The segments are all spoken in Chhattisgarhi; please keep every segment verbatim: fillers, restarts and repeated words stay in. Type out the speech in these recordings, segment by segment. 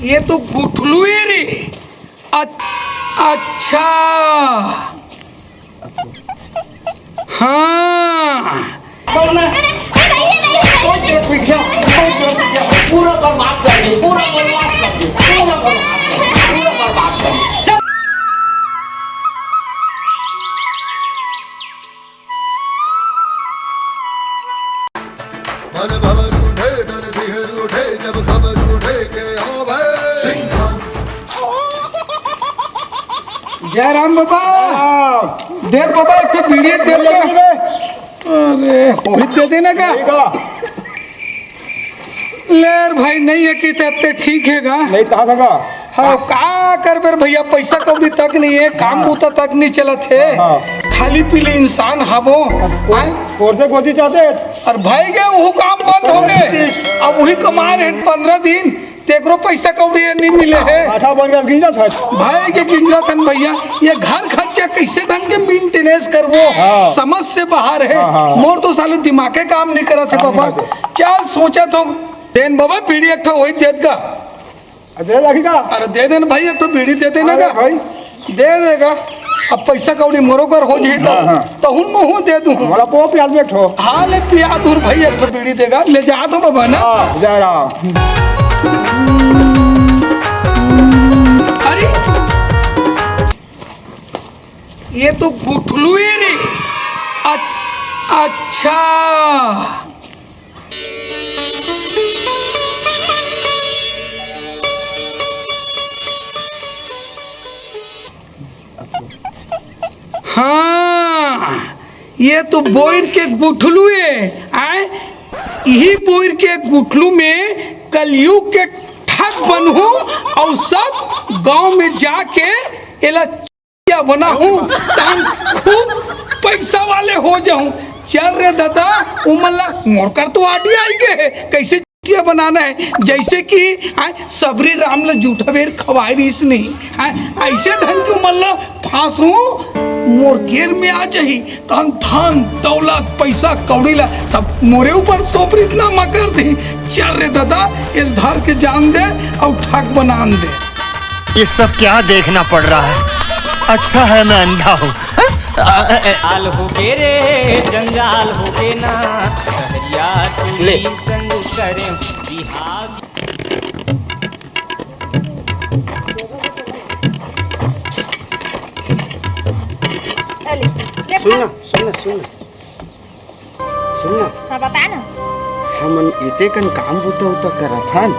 ये तो गुठलू है रे। अ-, अच्छा। हाँ। कौन है? कोई चोट पीट गया, कोई चोट पीट गया, पूरा बर्बाद कर दिया, पूरा बर्बाद कर दिया, पूरा बर्बाद कर दिया, पूरा बर्बाद कर दिया। मन भंवर उठे, तन सिहर उठे, जब खबर उठे के आवे। जय राम बाबा। हाँ। दे बाबा, एक ठो बीड़ी दे दे। अरे, वही दे देना का? ठीक है। ले रे भाई, नहीं है कि ते ठीक है गा? नहीं, कहाँ से गा? हाँ, का करबे रे भैया, पैसा कौड़ी तक नहीं है, काम हाँ। बूता तक नहीं चलत है। हाँ। खाली पीली इंसान हबो। को-, आय? कोर्से कोची चाहते? अरे भाई गे, वो काम बंद हो गए। अब वही कमा रहे हैं पन्द्रह दिन, तेकरो पैसा कौड़ी नहीं मिले है। आठा बन गया, गिंजा था। भाई के गिंजा थन भैया, ये घर खर्चा कैसे ढंग के मेंटेनेंस करबो? हाँ। समझ से बाहर है। हाँ, हाँ। मोर तो साले दिमागे काम नहीं करत है काम बाबा। नहीं करते। क्या सोचा तो? देन बाबा, बीड़ी एक ठो वही देत का। दे लगी का? अरे दे देना भाई, एक ठो बीड़ी दे देना अरे का। भाई। दे देगा। अब पैसा कौड़ी मोरो कर हो जाए तो, हाँ, हाँ। तो हूँ महूँ दे दूँ। मोला पो पिया दे एक ठो। हाँ, ले पिया दूर भाई, एक ठो बीड़ी देगा, ले जा तो बाबा ना। हाँ, जा रहा। अरे, ये तो गुठलू है रे। अ-, अच्छा। हाँ, ये तो बोइर के गुठलू है, आय? इही बोइर के गुठलू में कलयुग के ठग बनहूँ अउ सब गांव में जाके एला क्या बनाहूँ, तान खूब पैसा वाले हो जाहूँ। चल रे दादा, उमन ला मोर कर तो आइडिया आई गए है, कैसे चुटिया बनाना है, जैसे कि, आय, सबरी राम ला जूठा बेर खवाए रहीस नहीं, आय, ऐसे ढंग के उमन ला फांसूँ, मोर गेर में आ जाही, तहन धन, दौलत, पैसा, कौड़ी ला सब मोरे ऊपर सौंप रहीस ना मकर दे। चल रे दादा, एल धर के जान दे अउ ठग बनान दे। ये सब क्या देखना पड़ रहा है? अच्छा है मैं अंधा हूँ। जंजाल होगे रे, जंजाल होगे ना, सहरिया ले। संग करे बिहाव। अरे, ले सुन ना, सुन ना, सुन ना। सुन ना। हाँ, बता ना। हमन एते कन काम बूता उता करत हन,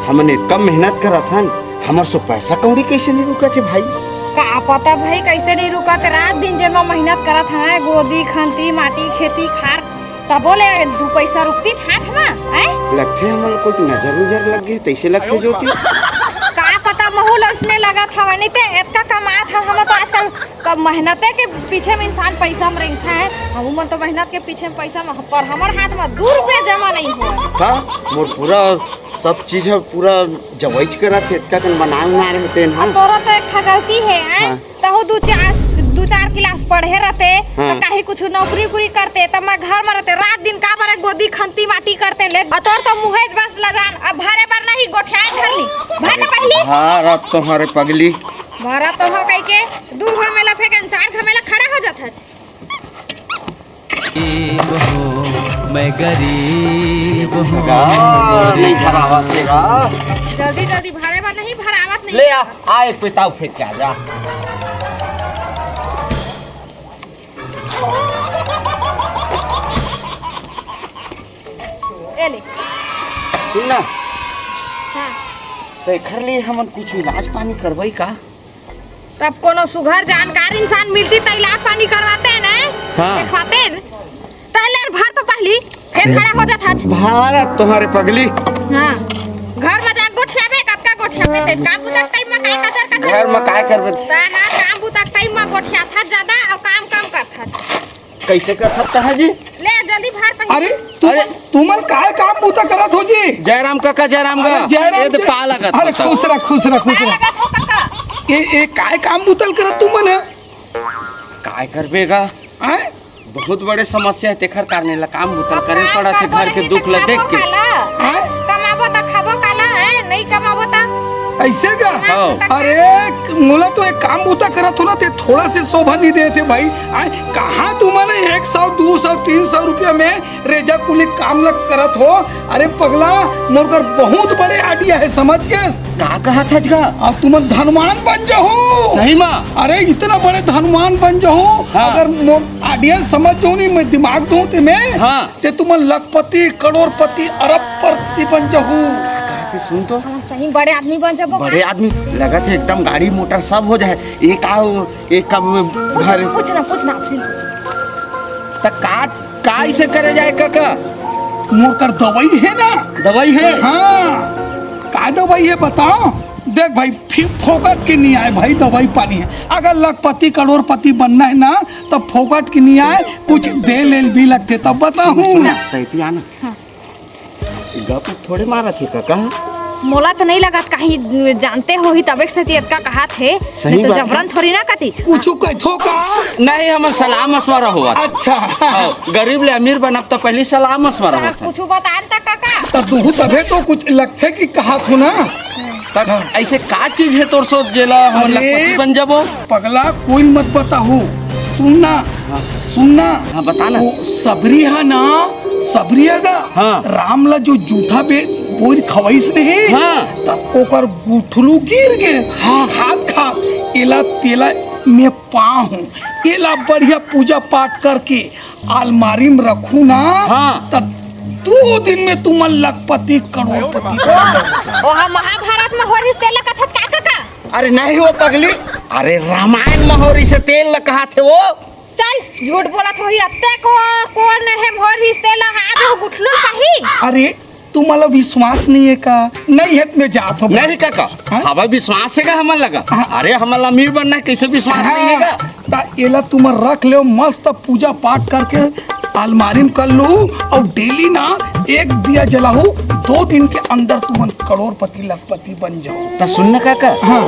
हमन एतका मेहनत करत हन, हमर सो पैसा कौड़ी कैसे नहीं रुकत हे भाई? का पता भाई कैसे नहीं रुकत, रात दिन जेन म मेहनत करत हन, गोदी, खंती, माटी, खेती, खार, तबो ले दू पैसा रुकतीस हाथ म, हैं? लगथे हमन ला कोई नजर उजर लग गे, तैसे लगथे ज्योति। का पता महू ल उसने लगत हवय, नहीं ते एतका कमात हन, हमन तो आजकल कब मेहनते के पीछे में इंसान पैसा में रेंगता है, हमू मन तो मेहनत के पीछे में पैसा में, पर हमर हाथ में दू रुपया जमा नहीं हुआ। था, मोर पूरा सब चीज है, पूरा जवाइज करा थे, एतका कन बनाए उनाए रहते हैं, अब हाँ। तोरो तो एक ठा गलती है, हैं? हाँ। तहु दू चार, दू चार क्लास पढ़े रहते, हाँ। तो काहे कुछ नौकरी उकरी करते, तब मैं घर में रहते, रात दिन का बरे गोदी खंती माटी करते ले, और तोर तो मुँहे बस लजान, अब भरे बर नहीं गोठियाए धर ली, भर ना पहली। भारत तुम्हारे पगली। भरा तो हो कहि के, दू घमेला फेंकन, चार घमेला खड़ा हो जात हच। गरीब हूँ, मैं गरीब हूँ। नहीं भरावत हे गा। जल्दी, जल्दी भरे बर नहीं, भरावत नहीं। ले आ, आ एक पेताव फेंक के आ जा। ए ले। सुन ना। हाँ। तो एखर लिए हमन कुछ इलाज पानी करवाई का? तब कोनो सुघर जानकार इंसान मिलती त इलाज पानी करवाते न, हाँ। देखवाते न। तहले भर तो पहली, फेर खड़ा हो जात हच। भारत तुम्हारे पगली। हाँ। घर में जा गोठियाबे, कतका गोठियाबे ते। काम बुता टाइम में काय कचर कचर। घर में काय करबे? ता हाँ, काम बुता टाइम में गोठियात हच ज्यादा अउ काम कम करत हच। कैसे कर सकता है जी? ले जल्दी भर पहले। अरे तू, अरे। तुमन काय काम बूता करत हो जी? जयराम काका, जयराम अरे का। जयराम ये तो जी। पा लगत अरे होता। खुश रह, खुश रह, खुश पा रह। लगत हो काका। ये, ये काय काम बूतल करत तुमन है? काय करबे गा? आय? बहुत बड़े समस्या है, तेखर कारणे ला काम बूतल अब करे काम पड़त है, करबो घर के नहीं दुख तो ला देख खाबो के। काला? आय? कमाबो त खाबो काला है, नहीं कमाबो त अइसे का? हाँ। अरे, मोला तो एक काम बूता करत हो ना, ते थोड़ा से शोभा नहीं देते भाई। आय, कहाँ तुमन एक सौ, दू सौ, तीन सौ रुपया में रेजा कुली काम ल करत हो? अरे पगला, मोर कर बहुत बड़े idea हे, समझ गेस? का कहत हस गा? अब तुमन धनवान बन जाहू। सही मा? अरे, इतना बड़े धनवान बन जाहू, हाँ। अगर मोर idea समझ जाहू नहीं, मैं दिमाग दूँ ते में, हाँ। ते तुमन लखपति, करोड़पति, अरबपति बन जाहू। कहत हे, सुन तो। हम सही बड़े आदमी बन जाबो। बड़े आदमी लगत हे, एकदम गाड़ी मोटर सब हो जाए। एक आओ, एक कम पूछ, घर। पूछ ना, पूछ ना, आपसे। त का, का इसे करे जाए काका? मोर कर दवाई हे ना। दवाई हे? हाँ, का दवाई हे बताओ? देख भाई, फि-, फोकट के नहीं आए भाई, दवाई पानी हे। अगर लखपति करोड़पति बनना हे ना, त फोकट के नहीं आए, कुछ दे ले भी लगथे, तब बताहूँ। सुन, सुन, तैं भी आना। हाँ। गप थोड़े मारत हे काका। मोला तो नहीं लगत कहीं जानते होही तबे से ती अतका कहत हे। सही नहीं तो बात हे। जबरन थोड़ी ना कती। कुछ कहथो का? नहीं, हमन सलाह मशवरा होवत। अच्छा। हाँ, गरीब ले अमीर बनब त पहली सलाह मशवरा होथे। कुछ बतान त काका। त दुहू तभे तो कुछ लगथे कि कहत हो ना। तब अइसे का चीज हे तोर सोच जेला हमन अरे, लखपति बन जाबो? पगला, कोई मत बताहू। सुनना, हाँ। सुनना। हाँ, बता ना। वो सबरी हा ना, सबरी हा गा। हाँ। राम ला जो जूठा बे-, बोर खवाइस नहीं, हाँ। तब ओकर गुठलू गिर गे। हाँ। खात खात एला तेला में पाहूँ, एला बढ़िया पूजा पाठ करके अलमारी में रखू ना, हाँ। तब दू दिन में तुमन लखपति करोड़पति बन जाहू। ओहा महाभारत में होरिस तेला कथच का काका? अरे नहीं वो पगली, अरे रामायण में होरिस तेला कहत हे वो। चल, झूठ बोलत होही, अत्ते को कोन हे होरिस तेला, आज वो गुठलू कही। अरे, तुम्हाला विश्वास नहीं हे का? नहीं हे त मैं जात हों। नहीं काका, हाँ? हवा विश्वास हे का हमन लगा? हाँ। अरे, हमन ला अमीर बनना हे, कइसे विश्वास नहीं हे का? हाँ, त एला तुमन रख लेव, मस्त पूजा पाठ करके अलमारी में कर लू, अउ डेली ना एक दिया जलाहू, दो दिन के अंदर तुमन करोड़पति लखपति बन जाहू। त सुन ना काका। हाँ।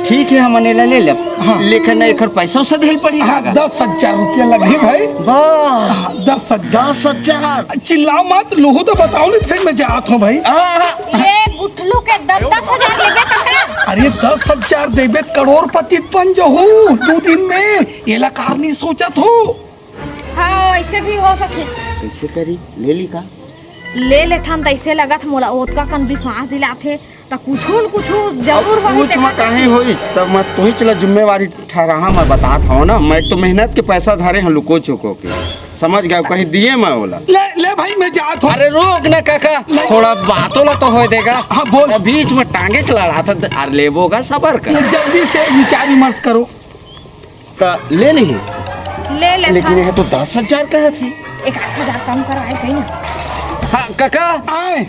ठीक हे, हमन एला ले लेब। हाँ। लेकिन एकर पैसा उसा देल पड़ी हाँ, काका? दस हजार रुपया लगही भाई। वाह। हाँ, दस हजार। दस हजार। चिल्लाव मत, लूहू त बताओ नहीं, फिर मैं जात हों भाई। हाँ, हाँ। ये गुठलू के दस दस हजार लेबे काका? अरे दस हजार देबे त करोड़पति बन जाहू दू दिन में, एला कार नहीं सोचत हो? हाँ, अइसे भी हो सकथे। कइसे करी? ले ली का? ले लेथन, त अइसे लगत मोला ओतका कन विश्वास दिलाथे, त कुछु न कुछु जरूर अब होही कुछ तेकर में कहीं होइस, तब मैं तोहिच ला जिम्मेवारी ठहराहा, मैं बतात हौं ना, मैं तो मेहनत के पैसा धरे हौं लुको छुपो के, समझ गया, कहीं दिए मैं ओला। ले, ले भाई, मैं जात हौं। अरे रोक ना काका, नहीं। थोड़ा बातों ला तो होय देगा। हाँ, बोल। अब बीच में टांगे चला रहा था, अरे लेबो का सबर कर। ले, जल्दी से विचार विमर्श करो। त ले नहीं। ले ले लेकिन था। ये तो दस हजार कहत हे। एक आध हजार कम करवाए कहीं ना। हाँ, काका। आए।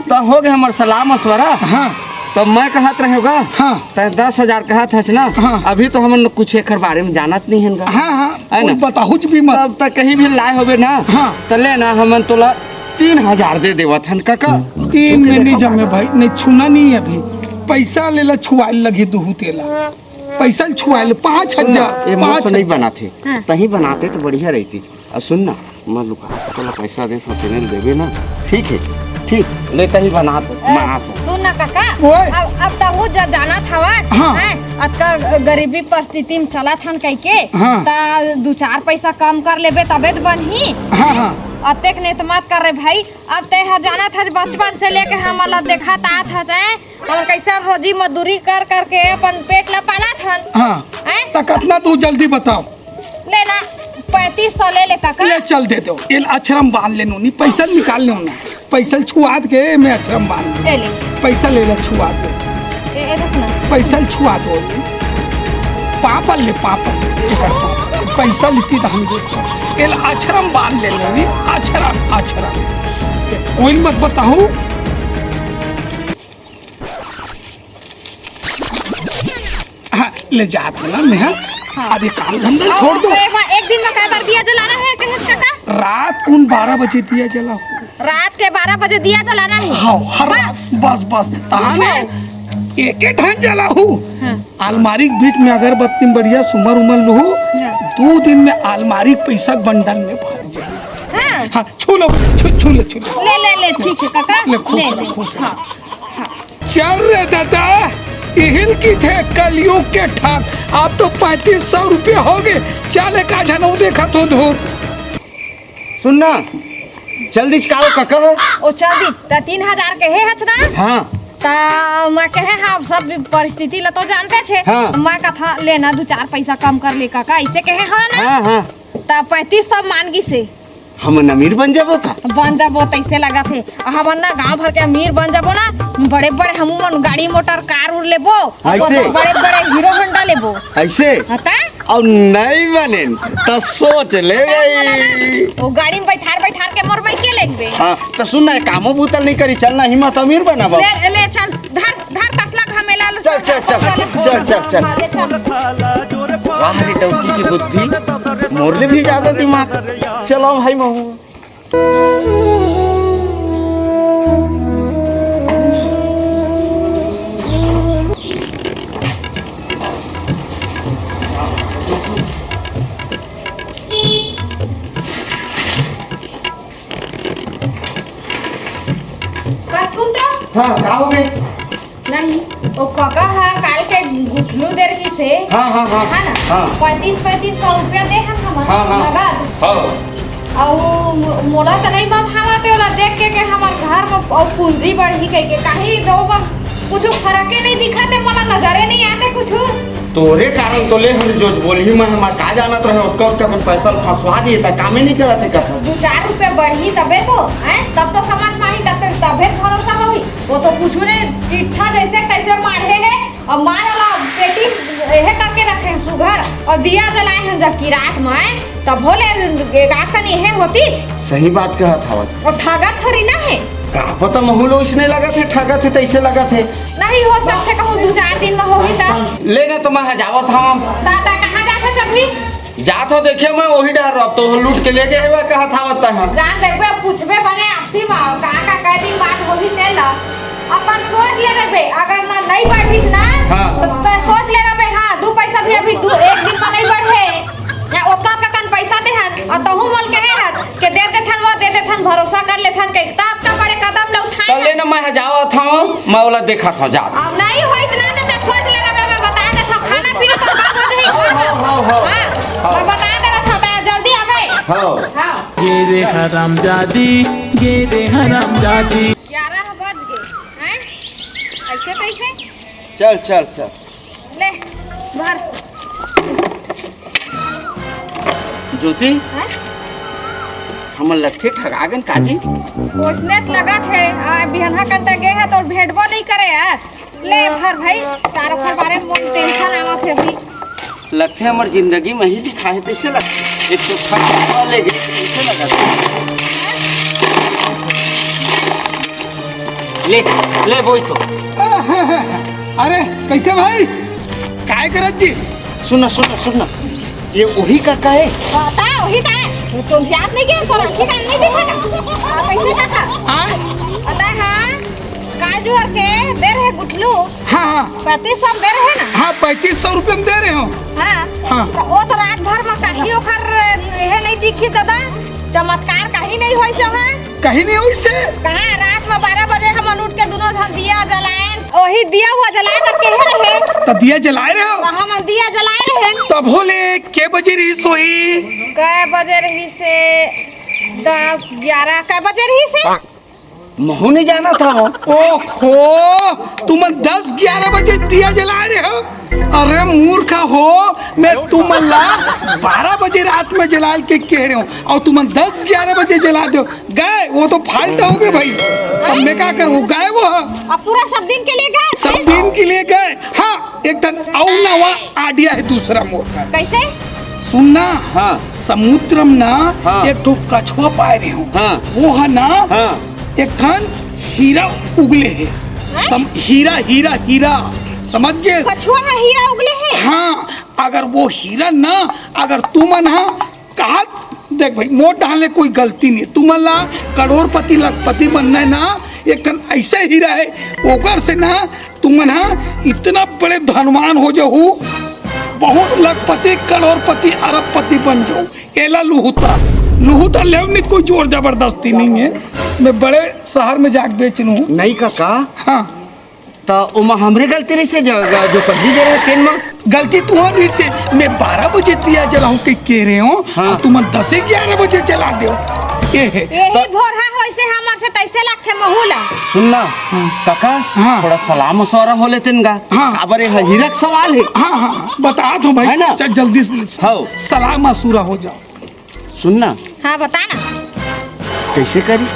त हो गे हमर सलाह मशवरा। हाँ। त मैं कहत रहेंव गा। हाँ। त दस हजार कहत हस ना। हाँ। अभी तो हमन कुछ एकर बारे में जानत नहीं हन गा। हाँ, हाँ। है ना? कोई बताहुच भी मत। तब तक कहीं भी लाए होबे ना। हाँ। त ले ना, हमन तोला तीन हजार दे देवत हन काका। तीन में नहीं जमे भाई, नहीं छूना नहीं अभी। पैसा लेला छुआए लगही दुहू तेला। पैसा ल छुआ ले, पाँच हजार, सुन ना, ये मोर पाँच से नहीं हजार। बनाते। हाँ। तहीं बनाते तो बढ़िया रहती। और सुन ना, मैं लुका के तोला पैसा दे तो तेने देबे ना, ठीक है? ठीक, ले तहीं बना तो, ए, बना तो। सुन ना काका, ओए। अब, अब तहू जा-, जानत हवा, हाँ। हैं? अतका गरीबी परिस्थिति में चलत हन कहिके, हाँ। त दू चार पैसा कम कर लेबे तबे तो बनही। हाँ, हाँ। अतेक नेत मत कर रे भाई, अब तें ह जानत हस बचपन से लेके हमन ला देखत आत हस, हैं? हमन कइसन रोजी मजदूरी कर करके अपन पेट ला पालत हन। हाँ। हैं? त कतना तू जल्दी बताओ। ले ना, पैंतीस सौ ले ले काका। ले चल दे दो। एला अछरम बांध ले नोनी, पैसा निकाल ले ना। पैसा छुआत के मैं अछरम बांध ले। ले ले। पैसा ले ले छुआत के। ए, ए, रुक ना। पैसा छुआत हो। पापल ले, पापल। पैसा लेती त हम दे। एला अछरम बांध ले नोनी, अछरम, अछरम। कोई मत बताहू। हाँ, ले जात हूँ ना मैं, हाँ। हाँ। अब ये काम धंधा छोड़ दो। अरे वाह, एक दिन में कई बार दिया जलाना है, कहे काका? रात कुन बारह बजे दिया जलाहू। रात के बारह बजे दिया जलाना है? हाँ, हर रात, बस, बस। ताने हाँ। एक एक ठन जलाहू। हाँ। अलमारी के बीच में अगरबत्ती में बढ़िया सुमर उमर लूहू। हाँ। दो दिन में अलमारी के पैसा बंडल में भर जाए। हाँ। हाँ, छू लो, छू, छू लो, छू लो। ले, ले, ले, ठीक है काका। ले, खुश ले, रहो, ले। खुश रहो। हाँ, हाँ। चल रे दादा, इहिल की थे कलयुग के ठाक। आप तो पैंतीस सौ रुपया हो गए। चल, एक आझा नौ देखा तो धूर। सुनना, चल दिस का ओ कका? ओ चल दिस, त तीन हजार के हे हच ना? हाँ। त मैं कहे, हाँ, सब परिस्थिति ला तो जानते छे। हाँ। मैं कथा लेना दू चार पैसा कम कर ले कका, ऐसे कहे हाँ ना? हाँ, हाँ। त पैंतीस सौ मान गिसे। हमन अमीर बन जाबो का? बन जाबो, तैसे लगत हे। हमन ना गांव भर के अमीर बन जाबो ना, बड़े बड़े हमू मन गाड़ी मोटर कार उर लेबो, ऐसे? बड़े बड़े हीरो होंडा लेबो। ऐसे? हाँ, त? अउ नहीं बनेन, त सोच ले गई। वो गाड़ी में बैठार बैठार के मोर माई के लेगबे। हाँ, त सुन ना, कामो बूतल नहीं करी, चल ना, हिम्मत अमीर बनाबो। ले, ले, चल, धर, धर तसला घमेला लो, चल, चल, चल, चल, चल, चल। हाँ, ले, चल। वाह रे टौकी की बुद्धि, मोर ले भी ज्यादा दिमाग। चलो भाई महू। का सुन तो? हाँ, का हो गए? नहीं, ओ कका हा काल के गुठलू दे रहिस हे। हाँ, हाँ, हाँ। है ना? हाँ। पैंतीस, पैंतीस सौ रुपया दे हन हमन, हाँ, हाँ। नगद। हाँ। अउ मो-, मोला त नहीं बम हावत हे, ओला देख के, के हमर घर म अउ पूंजी बढ़ही कहिके, काहे दो बम कुछु फरके नहीं दिखत हे, मोला नजरे नहीं आते कुछु। तोरे कारण तो ले हन जोज बोलही, मैं हमर का जानत रहे, ओतका, ओतका अपन पैसा ल फंसवा दिए, त कामे नहीं करत हे कथा। दू चार रुपया बढ़ही तबे तो, हैं? तब तो समझ में आही, तब तो, तबे भरोसा होही। वो तो कुछु नहीं, चिट्ठा जैसे तैसे माढ़े हे, अब मार वाला पेटी एहे करके रखे हैं सुघर, और दिया जलाए हैं जबकि रात में, तब भोले एक आखन एहे होतीच। सही बात कहत हवत। और ठगत थोड़ी ना है। का पता महू लो इसने लगत हे, ठगत हे, तैसे लगत हे। नहीं हो सकते, कहूँ दू चार दिन में होही तब। ले ना तो मैं जावत हूँ। दादा कहाँ जात हे अभी? जात हो, देखे मैं वही डहर, अब तो लूट के ले गए हुआ कहत हवत तहाँ। जान देखबे, अब पूछबे बने आपसी में, का का कै दिन बात होही तेला। अपन सोच ले रखबे, अगर ना नहीं बढ़िस ना, हाँ। तो, तो सोच ले रखबे, हाँ, दू पैसा भी अभी दू, एक दिन में नहीं बढ़े। या ओतका ककन पैसा देहन, और तहू मोल कहे हत, के दे देथन, वो दे देथन, भरोसा कर लेथन, के इतना, इतना बड़े कदम ले उठाए तब ले हन। ना मैं जावत हूँ, मैं ओला देखत हूँ, जा। अब नहीं होइस ना, तो, तो सोच ले रखबे, मैं बता देत हूँ, खाना पीना तो बंद हो जाही। हाँ, हाँ, हाँ, हाँ। हाँ, हाँ। मैं बता देत हूँ, तो जल्दी आबे। हाँ। हाँ। गे रे हरामजादी, गे रे हरामजादी। ग्यारह बज गए, हैं? ऐसे कैसे? चल, चल, चल। ले, भर। ज्योति, हैं? हमन लगथे ठगा गन काजी? ओसने त लगत हे, आ बिहनहा कन त गे हे, तोर भेंटबो नहीं करे आज। ले भर भाई, तारो घर बारे में मोर टेंशन आवत हे अभी। लगथे हमर जिंदगी में ही लिखा है, तैसे लगथे। एक तो खर्च ले गए, तैसे लगथे। ले, ले बोई तो। अरे, कैसे भाई? काय करत जी? सुन ना, सुन ना, सुन ना। ये वही काका है? बता, वही का है? तू तो याद नहीं किया, तोर आँखी कान नहीं देखा का? हाँ, कैसे काका? हाँ? पता है, हाँ? काजू हर के दे रहे गुठलू। हाँ, हाँ। पैंतीस सौ में दे रहे ना? हाँ, पैंतीस सौ रुपये में दे रहे हो। हाँ। हाँ। तो वो तो रात भर में कहीं ओखर यह नहीं दिखी दादा, चमत्कार कहीं नहीं होइस है। कहीं नहीं होइस है? कहाँ, रात में बारह बजे हमन उठ के दोनों झन दिया जलाएन, वही दिया हुआ जलाए बर कहे रहे। तो दिया जलाए रहे हो? तो हमन दिया जलाए रहे। तब होले के बजे रहिस होही? कै बजे रहिस हे? दस, ग्यारह, कै बजे रहिस हे? महू नहीं जाना था। ओहो, तुमन दस ग्यारह बजे दिया जला रहे हो? अरे मूर्ख हो, मैं तुमन ला बारह बजे रात में जलाल के कह रहे हो, और तुमन दस ग्यारह बजे जला दो। गए, वो तो फाल्ट हो गए भाई। अब मैं क्या करूँ, गए वो। अब पूरा सब दिन के लिए गए? सब दिन के लिए गए। हाँ, एक ठन अउ नवा आइडिया है दूसरा मोर का। कैसे? सुनना, हाँ। समुद्र में ना हाँ। एक ठो कछुआ पाए रहे हो। हाँ। वो है ना, हाँ। एक ठन हीरा उगले है। हैं? सम-, हीरा, हीरा, हीरा, समझ गए? कछुआ है, हीरा उगले है? हाँ, अगर वो हीरा ना, अगर तुमन हा कहा, देख भाई, मोर डाले कोई गलती नहीं, तुमन ला करोड़पति लखपति बनना है ना, एक ठन ऐसे हीरा है, ओकर से ना तुमन हा इतना बड़े धनवान हो जाहू, बहुत लखपति, करोड़पति, अरबपति बन जाहू। एला लुहुता, लुहुता लेव नहीं, कोई जोर जबरदस्ती नहीं है। मैं बड़े शहर में जाके बेच लूँ। नहीं काका। हाँ। त ओमा हमरे गलती रहिसे, जो, जो पहिली दे रहे तेन म। गलती तुहर रहिसे, मैं बारह बजे दिया जलाहूं कहिके रहे हों, हाँ। अउ तुमन दसे ग्यारह बजे जला देव। ए हे। यही त- भोरहा होइसे हमर से तइसे लगथे महू ला। सुन ना, हाँ। काका, हाँ। थोड़ा सलाह मशवरा हो लेतेन गा। हाँ। काबर ए ह हीरा के सवाल हे। हाँ, हाँ, हाँ, बतात हों भाई, है ना? चल जल्दी से ले। हव। सलाह मशवरा हो जाव। सुन ना। हाँ, बता ना। कइसे करी?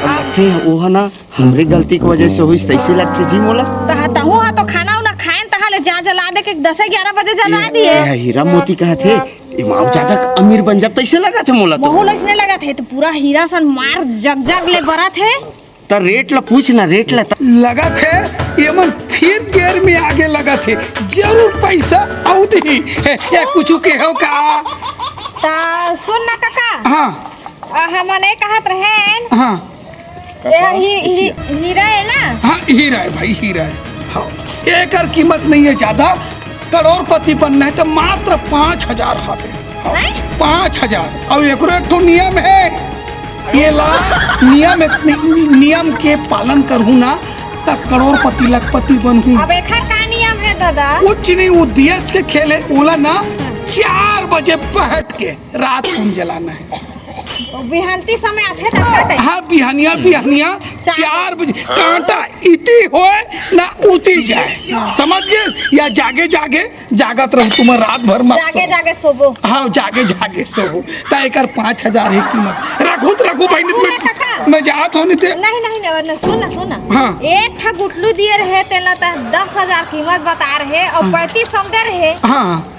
अब हाँ। लगथे, ओ ह ना, हमरे गलती के वजह से होइस, तइसे लगथे जी मोला। त तहूँ ह तो खाना उना खाएन, तहाँ ले जा जला दे के दसे ग्यारह बजे जला ए, दिए। ए, हीरा मोती कहत हे, एमा अउ जादा अमीर बन जाब, तइसे लगत हे मोला तो। महू ल अइसने लगत हे, त पूरा हीरा सन मार जग जग ले बरत हे। त रेट ल पूछ ना, रेट ल त। लगत हे, एमन फिर गेर में आगे लगत हे, जरूर पइसा अउ दिही। ए, ए, कुछु केहेव का? त सुन ना काका। हाँ। अ, हमन ए कहत रहेन। हाँ। ए ही, ही, हीरा हे ना? हाँ, हीरा हे भाई, हीरा हे। हाँ, एकर कीमत नइ हे जादा, करोड़पति बनना हे त मात्र पाँच हजार हवे। हाँ, हैं? पाँच हजार। अउ एकरो एक ठो नियम हे, एला नियम, नि-, नियम के पालन करहूँ ना, त करोड़पति लखपति बनहूँ। अब एखर का नियम हे दादा? कुछ नहीं, वो दियच के खेल हे, ओला ना चार बजे पहट के रात कुन जलाना हे। ओ बिहानती समय आथे तब का कही? हाँ, बिहनिया, बिहनिया चार चार बजे कांटा इती होय ना उती जाए, समझ गे? या जागे जागे जागत रहू तुम रात भर मत जागे सोवो। जागे सोबो। हाँ, जागे जागे सोवो। त एकर पाँच हजार हे कीमत। रखू त रखू भाई, नहीं, नहीं, मैं, काका। मैं जात हों नहीं ते। नहीं, नहीं, नहीं, नहीं, सुन ना, सुन ना। हाँ। एक ठा गुठलू दिए रहे, तेला त दस हजार कीमत बता रहे अउ हाँ। पैंतीस सौ दे रहे। हाँ।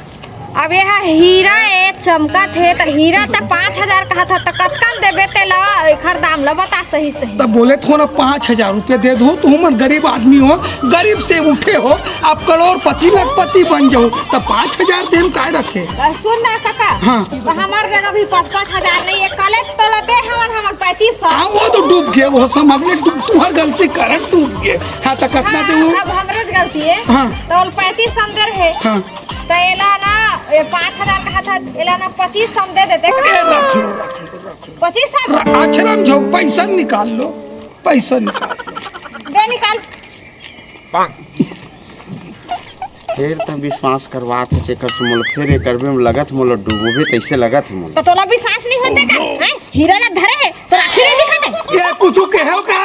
अब ए ह हीरा ए चमकत हे, त हीरा त पाँच हजार कहत ह, त कतका म देबे तेला? एखर दाम ल बता सही सही। त बोले थो ना, पाँच हजार रुपया दे दो, तुमन गरीब आदमी हो, गरीब से उठे हो, अब करोड़पति लखपति बन जाओ, त पाँच हजार देम काय रखे? अ, सुन ना काका, हाँ। त हमर जगह भी पाँच पाँच हजार नहीं हे, कले तोला दे हमन, हमर पैंतीस सौ। हाँ, वो तो डूब गे, वो समझ ले, डूब, तुहर गलती कारण डूब गे। हाँ, त कतना हाँ, देहू? अब हमरे गलती हे, हाँ। त पैंतीस सौ दे रहे। हाँ। त एला ना, ए, पाँच हजार कहत ह, एला ना पच्चीस सौ म दे देते का? ए, रख लो, रख लो, रख लो। पच्चीस सौ? र-, अक्षरम झो, पैसा निकाल लो, पैसा निकाल लो। दे निकाल। फेर त विश्वास करवात हे, जेकर से मोला फेर ए करबे में लगत, मोला डूबोबे तइसे लगत हे मोला। त तोला विश्वास नहीं होते का? हैं? हीरा ला धरे हे, तो आँखी नहीं दिखाते? ये कुछ कहो का?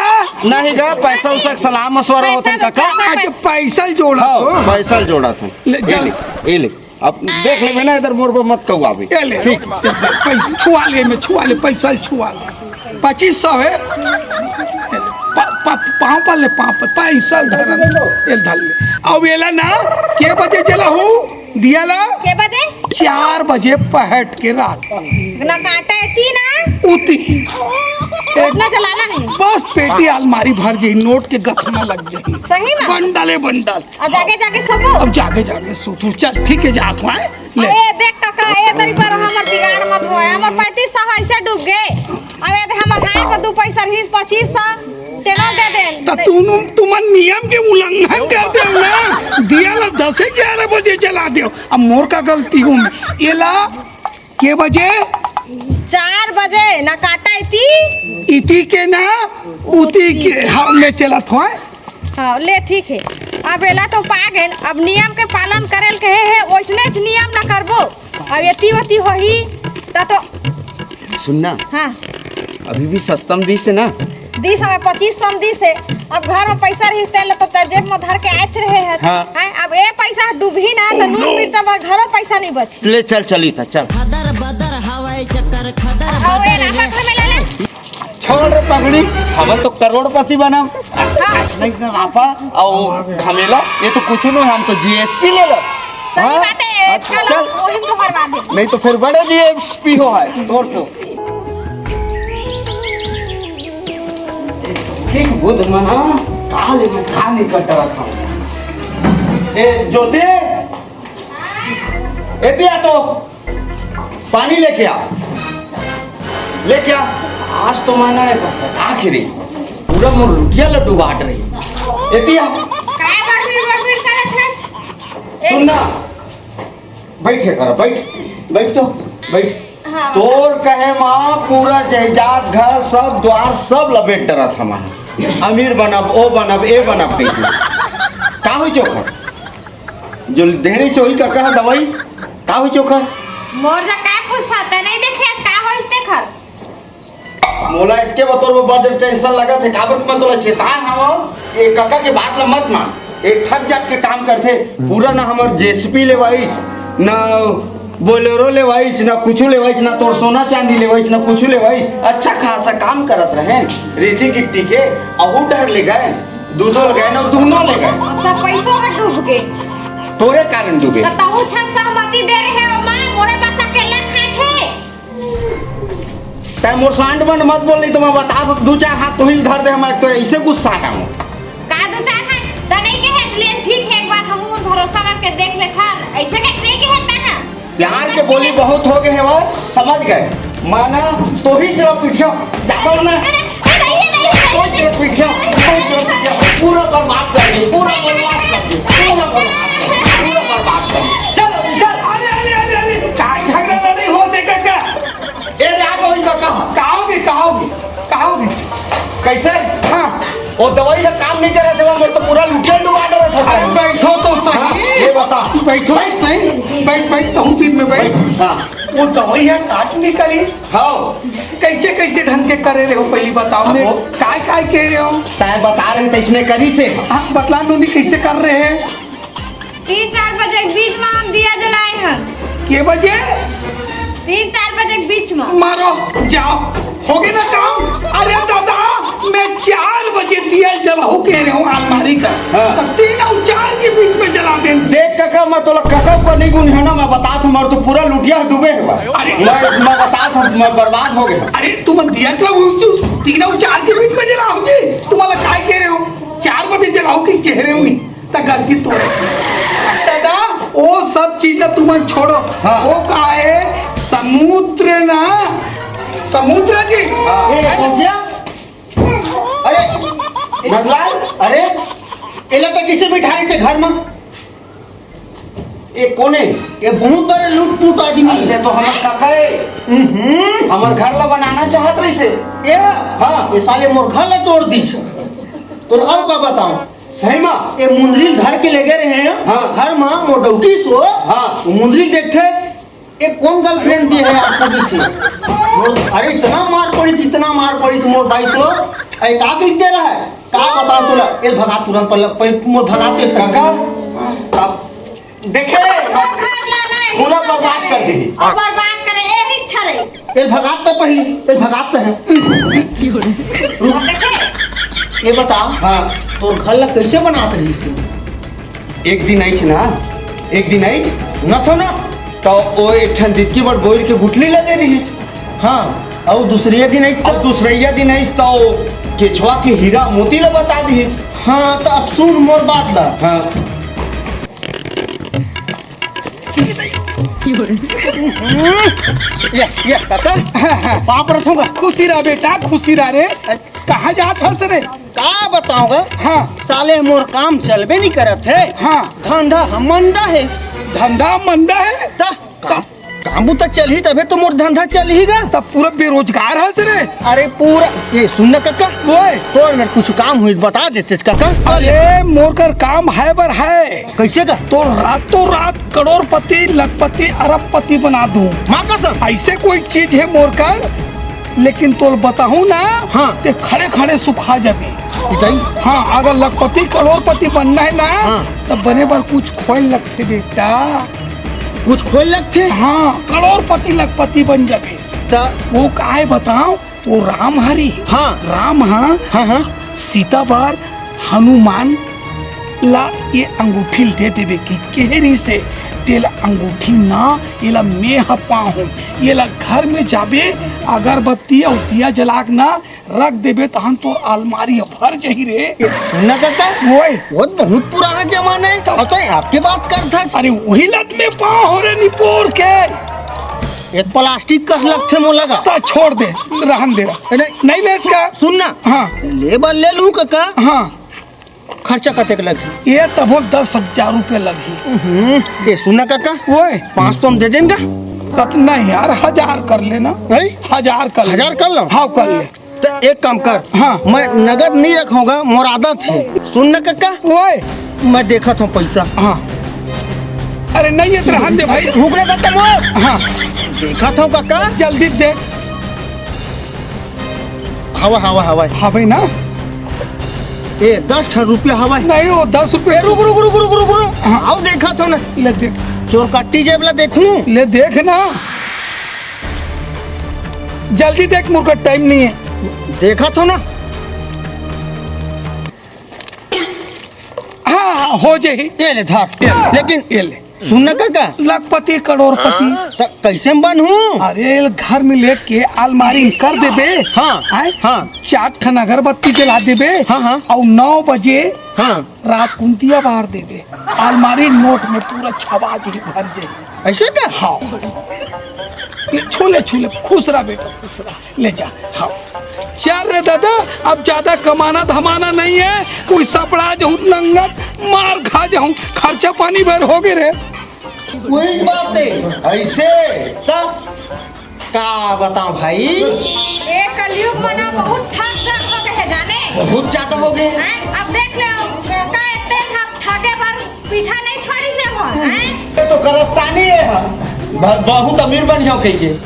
नहीं गा, पैसा उसक सलाह मशवरा होतन पैसा, काका। पैसा, अच्छा, पैसा। पैसा जोड़ा हाँ, तो। पैसा जोड़ा था। ले, ए ले, चल। ए ले। अब देख लेबे ना, इधर मोर पर मत कौआबे। ए ले, ठीक। पैसा छुआ ले, मैं छुआ ले, पैसा छुआ ले। पच्चीस सौ हे। प-, प-, पाँव पर ले, पाँव पर, पैसा धरन। ए धर ले। अब एला ना, के बजे जलाहू? दिया ला? के बजे? चार बजे पहट के रात। ना काटा एती ना? उती। इतना जलाना है? बस पेटी अलमारी भर जाही, नोट के गथना लग जाही। सही में? बंडले बंडल। आ जागे जागे सोबो? अब जागे जागे सो तू। चल, ठीक है, जात हूँ, आए? ले। अरे देख काका, ए तरी पर हमर बिगाड़ मत होए। हमर पैंतीस सौ ऐसे डूब गे। अब ए दे हमर हाथ में दू पैसा रही, पच्चीस सौ, तेनो दे दे। त तू, तुमन नियम के उल्लंघन कर देव ना। दिया ला दसे ग्यारह बजे जला देव। अब मोर का गलती हो? एला के बजे? चार बजे ना काटा इती। इती के ना, उती के। हाँ, ले चलत हूँ। हाँ, ले, ठीक है। अब एला तो पा गए, अब नियम के पालन करे ल कहे हे, ओइसने च नियम ना करबो। अब एती ओती होही, त तो सुन ना। हाँ। अभी भी सस्ता म दिस हे ना? दिस हवे, पच्चीस सौ म दिस हे। अब घर में पैसा रहिस, तेला तो ते जेब में धर के आएच रहे हे। हाँ। हैं, अब ए पैसा डूबही ना, त नून मिर्चा बर घरो पैसा नहीं बची। ले चल, चली था, चल। खदर बदर हवाई चक्कर, खदर अब ए बदर रापा ये। घर में ले ले। छोड़ रे पगड़ी, हम तो करोड़पति बनब। हाँ। ऐसने ऐसने रापा अउ घमेला, ये तो कुछ नहीं, हम तो जीएसपी ले लो। सही हाँ? बात है, अच्छा, चलो, चल। वही तो बर्बाद है। नहीं तो फिर बड़े जीएसपी हो है, तोर तो। ठीक बुध मना, काल में का नहीं कट रखा। ए, ज्योति, एती आ तो। पानी लेके आ, लेके आ। आज तो मैं ना एक बता के रही, पूरा मोर लुटिया ल डुबाट रही। एती आ। काय बड़बड़ बड़बड़ करत हच? ए सुन ना, बैठे कर, बैठ, बैठ तो, बैठ। हाँ। तोर कहे माँ पूरा जायदाद, घर, सब द्वार, सब लपेट डरत हमारा। अमीर बनब, ओ बनब, ए बनब कहिके। का होइस ओखर? जो दे रहिस हे ओही कका ह दवाई, का होइस ओखर? मोर जग काय पूछथस, तैं नइ देखे हस का होइस तेखर? मोला एतके बतोर बर बड़ जन tension लगत हे, काबर कि मैं तोला चेताय हवं, ए कका के बात ल मत मान। ए ठग जात के काम करथे, पूरा ना हमर JCB लेवाइस, ना Bolero लेवाइस, ना कुछु लेवाइस, ना तोर सोना चांदी लेवाइस, ना कुछु लेवाइस। अच्छा खासा काम करत रहेन, रेती गिट्टी के, अहू डहर ले गए, दूधो ले गए, ना दूनो ले गए। सब पइसो ह डूब गे। तोरे कारण डूबे। त तहूं झन सहमति दे रहे हो माँ, मोरे बस अकेला खाथे। तैं मोर सांड बंड मत बोल, नहीं तो मैं बता दो, दू चार हाथ तुही ल धर दे, मैं तो ऐसे गुस्सा है हूँ। का दू चार हाथ? त नहीं कहे, लेकिन ठीक है, एक बार हम भरोसा करके देख लेथन, ऐसे कहे नहीं कहे तैं ह। प्यार के बोली बहुत हो गए हैं वो, समझ गए? माना तो ही जरा पीछे जाता हूँ ना। अरे, अरे, नहीं, नहीं, नहीं, कोई जरा पीछे, कोई जरा पीछे, पूरा बर्बाद कर दे, पूरा बर्बाद कर दे, पूरा बर्बाद कर दे, पूरा बर्बाद कर दे। चल, चल। अरे, अरे, अरे, अरे, काय झगड़ा लड़ाई होत हे कका? ए, रे, आ गो इनका कहा? कहाओगे, कहाओगे, कहाओगे जी? कैसे? हाँ। वो दवाई का काम नहीं करे थे, वो तो पूरा लुटिया डुबा डरे थे। अरे, बैठो तो सही। हाँ, ये बता। बैठो तो सही। बैठ, बैठ, बहुत दिन में बैठ। बैठ, हाँ। वो दवाई ह काट नहीं करिस? हाँ। कैसे, कैसे ढंग के करे रहे हो, पहली बताओ अब ने। वो काय, काय कह रहे हो? तैं बता रहे थे, इसने करी से। हाँ, बतला नूनी, कैसे कर रहे हैं? तीन चार बजे के बीच में हम दिया जलाए हन। के बजे? तीन चार बजे के बीच में। मारो, जाओ, हो गया ना काम। अरे दादा, मैं चार बजे दिया जलाहूं कह रहे हूँ अलमारी का। हाँ। तो तीन और चार के बीच में जला दें। देख कका, मैं तोला कका को नहीं गुनियाना, मैं बतात हूँ, हमार तो पूरा लुटिया डूबे हुआ। अरे। मैं, मैं बतात हूँ, मैं बर्बाद हो गया। अरे, तुम दिया जलाओ, तीन और चार के बीच में जलाओ जी। तुम्हारा काय कह रहे हो? चार बजे जलाओ कि कह रहे हो नहीं? त गलती तोरे के। दादा, वो सब चीज ला तुमन छोड़ो। हाँ। वो का है, समुद्र ना, समुद्र जी। हाँ। ए, पहुंच गया? अरे, नंदलाल, अरे, एला तो किसे बिठाए से घर में? ए, कोने? ये बहुत बड़े लूटपूट आदमी अरे, है। ते तो हमर काका है। हम्म। हमर घर ला बनाना चाहत रहिसे। ए, हाँ। ये साले मोर घर ला तोड़ दी। तो अब का बताओ? सही मा? ये मुंदरी ल धर के ले गए रहे हैं। हाँ। घर मा मोर डौकी सो। हाँ। वो मुंदरी ल देखथे, ये कौन girlfriend दे है आपको पीछे? मोर, अरे इतना मार पड़ी थी, इतना मार पड़ी थी मोर भाई सो। अरे का कह दे रहा है? का बताओ तोला? ये भगा तुरंत पल-, पल-, मोर भगाते थे। काका, आप देखे, पूरा बर्बाद कर दी। और बर्बाद करे, यही इच्छा रही। ये भगात तो पहली, ये भगात तो है। अब देखे? ये बता, हाँ। तोर घर ला कैसे बनात रहिस? एक दिन आइच ना, एक दिन आइच, न थो ना, तो ओ एक ठन दितकी बड़ बोइर के गुठली ला दे दिहिस। हाँ, और दूसरिया दिन आइच तो? और दूसरिया दिन आइच तो केछवा के हीरा मोती ला बता दिहिस। हाँ, तो अब सुन मोर बात ला। हाँ। ये, ये, काका, पाँव परत हँव गा। खुशी रह बेटा, खुशी रह रे। कहाँ जात हस रे? का बतावँव गा? हाँ। साले मोर काम चलबे नहीं करत हे। हाँ। धंधा ह मंदा हे। धंधा मंदा हे? त का-, काम बुता चलही तभे तो मोर धंधा चलही गा। तब पूरा बेरोजगार हस रे। अरे पूरा, ये सुन ना कका। ओए। तोर मेर कुछ काम होही त बता देतेस कका। अरे मोर कर काम हे बर हे। कैसे का? तोर रातों रात करोड़पति, लखपति, अरबपति बना दूँ। माँ कसम। ऐसे कोई चीज हे मोर कर, लेकिन तोल बताहूँ ना, हाँ। ते खड़े खड़े सुखा जाबे। इतनी? हाँ, अगर लखपति करोड़पति बनना हे ना, हाँ। तब बने बर कुछ खोए लगथे बेटा। कुछ खोए लगथे? हाँ, करोड़पति लखपति बन जाबे। त वो काय बतावँव, वो राम हरी। हाँ। राम हा हाँ, हाँ। सीता बर हनुमान ला ये अंगूठी ल दे देबे कि केहे रिहिसे, तेला अंगूठी ना, एला मैं ह पाहूँ। एला घर में जाबे, अगरबत्ती अउ दिया जला के ना रख देबे, तहन तोर अलमारी ह भर जही रे। ये सुन ना कका, ओए। वो बहुत पुराना जमाना हे, त- अउ तैं अबके बात करथस। अरे वही लत में पाँव हो रे निपोर के। ये प्लास्टिक कस लगथे मोला गा। त छोड़ दे, रहन दे रहा। ए, नहीं। नहीं लेस का? सुन ना। हाँ। ले बर ले लूँ कका। हाँ। खर्चा कतेक लगही? ये तभो दस हजार रुपया लगही। हम्म, ये सुन ना कका। ओए। पाँच सौ में दे देन गा। कतना यार, हजार कर लेना। नहीं? हजार कर ले। हजार कर लूँ? हाँ, कर ले। त एक काम कर। हाँ। मैं नगद नहीं रखूंगा, मोर आदत हे। सुन न कका, ओए। मैं देखत हूँ पैसा। हाँ। अरे नहीं, ये तो रहन दे भाई। रुक रे कका, मोर। हाँ। देखत हूँ कका। जल्दी देख। हवा, हवा, हवा। हवे ना? ए, दस ठन रुपया हवा। नहीं, वो दस रुपया। ए, रुक, रुक, रुक, रुक, रुक, रुक। हाँ। आओ, देखत हूँ ना। ले देख। चोर कट्टी जेब ला देखूं। ले देख ना। जल्दी देख, मोर करा टाइम नहीं है। देखत हूँ ना। हाँ, हाँ, हो जाही। ये ले धर। ये ले। लेकिन ये ले। सुन ना काका। लखपति करोड़पति। त कैसे में बनहूँ? अरे, घर में लेके अलमारी में कर देबे। हाँ, आय? हाँ। चार ठन अगरबत्ती जला देबे। हाँ, हाँ। अउ नौ बजे हाँ। रात कुंतिया बार देबे। अलमारी नोट में पूरा छवा जाही, भर जाही। ऐसे का? हाँ। ये छू ले, छू ले, खुश रह बेटा, खुश रह। ले जा। हाँ। चल रे दादा, अब ज्यादा कमाना धमाना नहीं है, कोई सपड़ा जाहूँ, नंगत मार खा जाहूँ, खर्चा पानी भर हो गए रे। वही बात है। ऐसे तब का बताऊं भाई? ए कलयुग मना बहुत थक गए हो गए है जाने। बहुत ज्यादा हो गए। हैं? अब देख ले, का इतने थक, थके पर पीछा नहीं छोड़ी से हो, हैं? ये तो करस्तानी है, ब-, बहुत अमीर बन जाओ कहिए।